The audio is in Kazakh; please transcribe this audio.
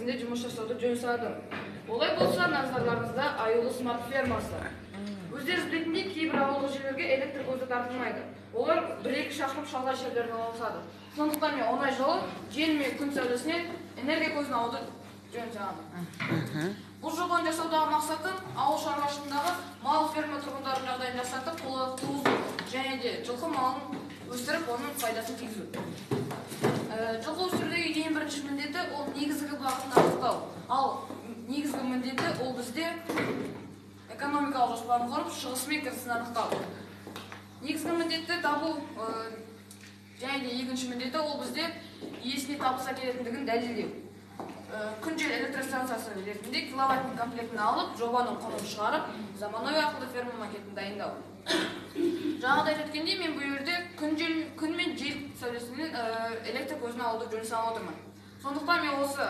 негізінде жұмыс жасауды жөн санадым. Олай болса, назарларыңызда Аюлы смарт фермасы. Өздеріңіз білетіндей, кейбір ауылдық жерлерге электр көзі тартылмайды. Олар 1-2 шақырым шалғай жерлерде орналасады. Сондықтан мен оңай жолы жел мен күн сәулесінен энергия көзін алуды жөн санадым. Бұл жобаны жасаудағы мақсатым ауыл шаруашылығындағы мал ферма тұрғындарының жағдайын жақсартып, қолайлық туғызу және де жылқы малын өсіріп, оның пайдасын тигізу. Жылқы өсірудегі ең бірінші міндеті ол негізгі бағытын анықтау. Ал негізгі міндеті ол бізде экономикалық жоспарын құрып, шығысы мен кірісін анықтау. Негізгі міндетті табу және де екінші міндеті ол бізде иесіне табыс әкелетіндігін дәлелдеу. Күн жел электростанциясы ретінде киловаттың комплектін алып, жобаның құнын шығарып, заманауи ақылды ферма макетін дайындау. Жаңағыда айтып өткендей, мен бұл жерде күн мен жел сәулесінен электр көзін алуды жөн санап отырмын. Сондықтан мен осы